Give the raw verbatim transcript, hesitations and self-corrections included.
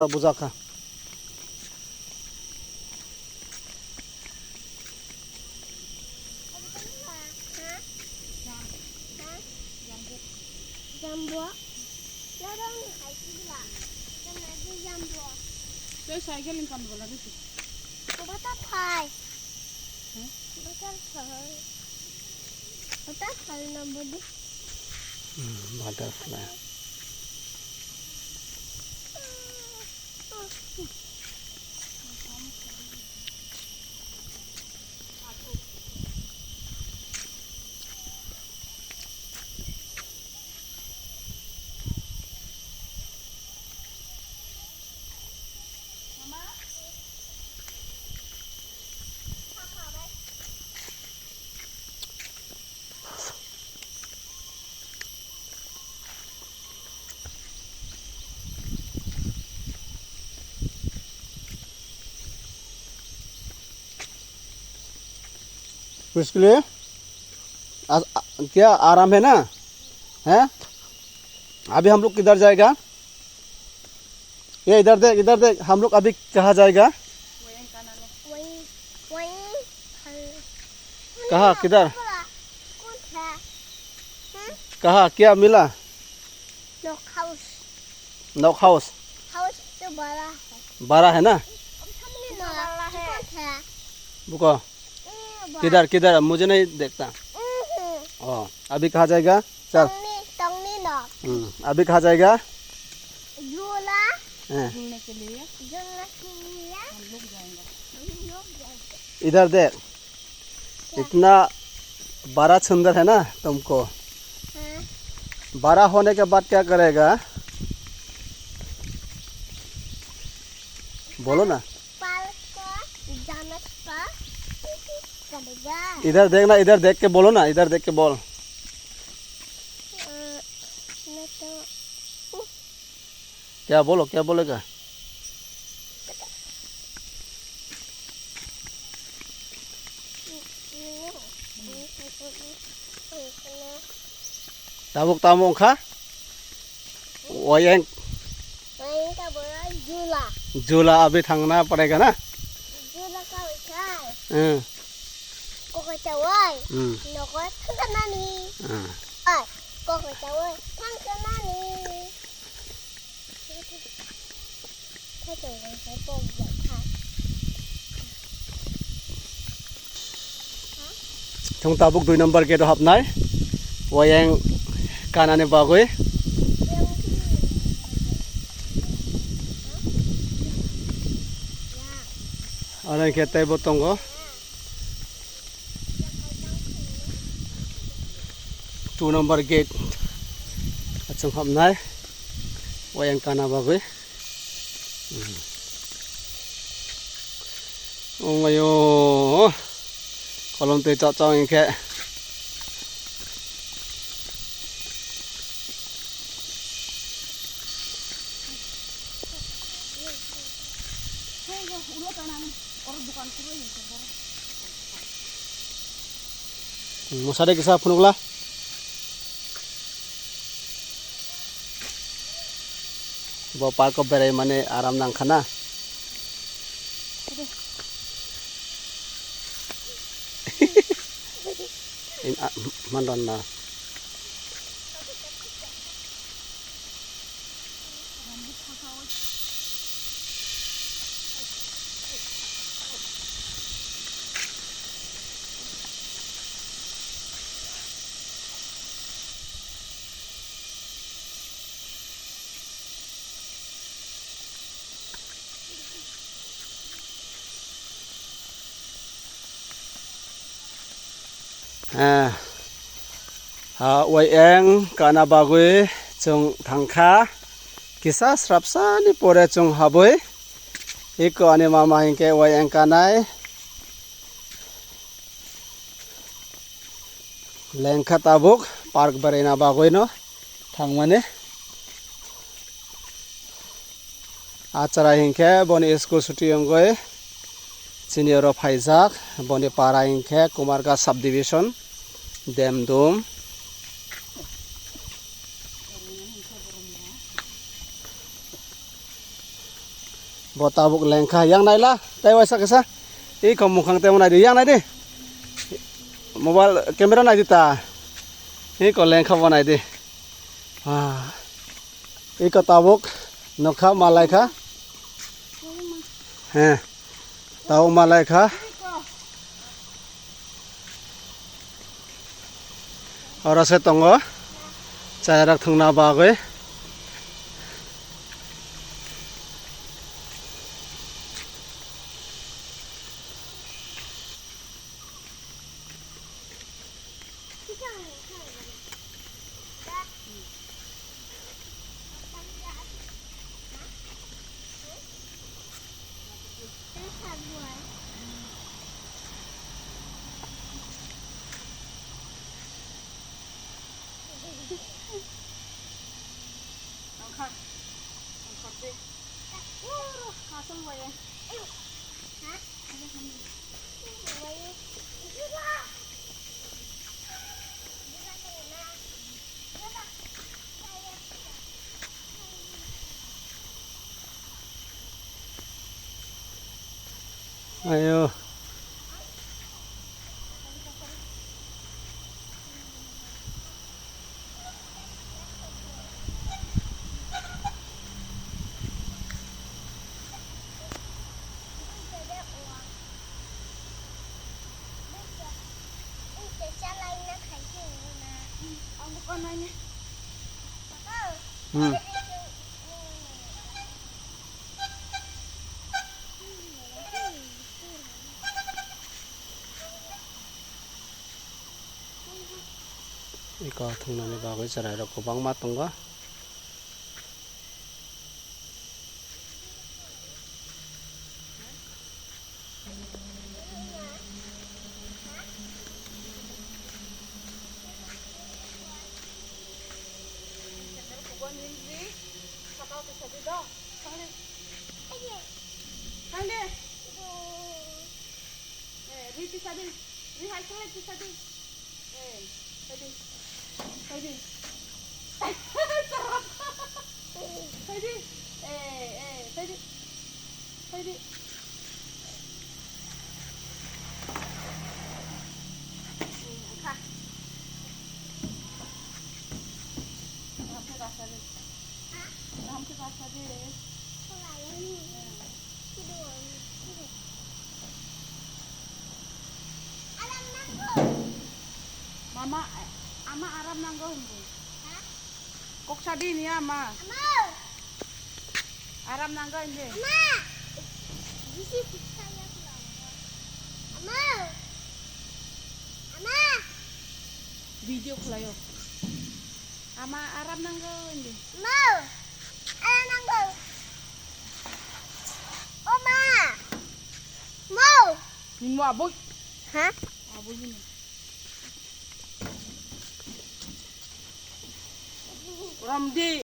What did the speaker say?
Bujak kha. Jambo. Norok ni hai sibla. Jambo. Tei cycle ni kam bola bisi. Bata phai. Hmm? Bata phai. Bata phai na bodi. Hmm, butterfly. इसके लिए आ, आ, क्या आराम है ना? हैं? अभी हम लोग किधर जाएगा? ये इधर देख, इधर देख, हम लोग अभी कहाँ जाएगा? वही, वही, कहाँ, किधर? कौन है? हम्म? कहाँ, क्या मिला? Nok house. Nok house. House तो बड़ा है। बड़ा है ना? सामने ना, किधर है? बुको। ए, बड़ा। किधर, किधर? मुझे नहीं देखता। हम्म। ओ, अभी कहाँ जाएगा? चल। तंगनी, तंगनी ना। हम्म, अभी कहाँ जाएगा? झूला। हैं। झूलने के लिए। झूलने के लिए। हम लोग जाएंगे। हम लोग जाएंगे। इधर देख। इतना बड़ा सुंदर है ना तुमको। हाँ। बड़ा होने के बाद क्या करेगा? बोलो ना। पार्क को जाने का करेगा। इधर देखना, इधर देख के बोलो ना, इधर देख के बोल। अ, मैं तो क्या बोलो, क्या बोलेगा? Tabuk tamo wngkha? Wayang. Wayang ka boro jula. Jula abi thangna padaikha na? Jula ka wngkha. Hmm. Kokoi chawai. Hmm. Nogo thangkha nani. Hmm. Ai, kokoi chawai thangkha nani. Chwng tabuk dui number gate o hapnai, wayang kanani bagwi. Aro hinkhe teibo tongo. Two number gate achung hapnai wayang kana bagwi. Wngmaio kolom twi chok chok hinkhe. Mwsari kisa phunukla. Bo park o berai mani aram nang kha na. In a, man ron na. Ah, ah, wayang kana bagwi chwng thangkha. Kisa srapsani pore chwng habwi eko ani mama hinkhe wayang kanai lengkha tabuk park beraina bagwino thangmani. Achara hinkhe boni school chuti wngwi chini oro phaijak, boni para hinkhe Kumarghat subdivision, Demdum. Bo tabuk lengkha, yang naila, tei waisa kisa. Iko mukhang tei naidi, yang naidi. Mobile camera naidi ta. Iko lengkha bo naidi. Ah. Iko tabuk nokha malaikha. He. Tabuk malaikha. Oro se tongo. Chayarok thwngna bagwi. Ayo. Hmm. Iko thwngnani bagwi chwrairok kwbangma tongo. Sandal kubon ring ring, sakao tisadi do, thangdi. Thangdi. Eh, ri tisadi, ri hai thangdi tisadi. Eh, thangdi. Thangdi. Thangdi. Eh, eh, thangdi. Thangdi. Hmm, angkha. Kaham khe basa di. Kaham khe basa di. Mama, ama aram nango hindi. Kok sadi ni ama. Aram nango hindi. Ama. Bisi kok saya pulang. Ama. Ama. Video khlaio. Ama aram nango hindi. Mau. Aram nango. O ma. Mau. Nimo aboi. Ha? Aboi ni. Ramdi.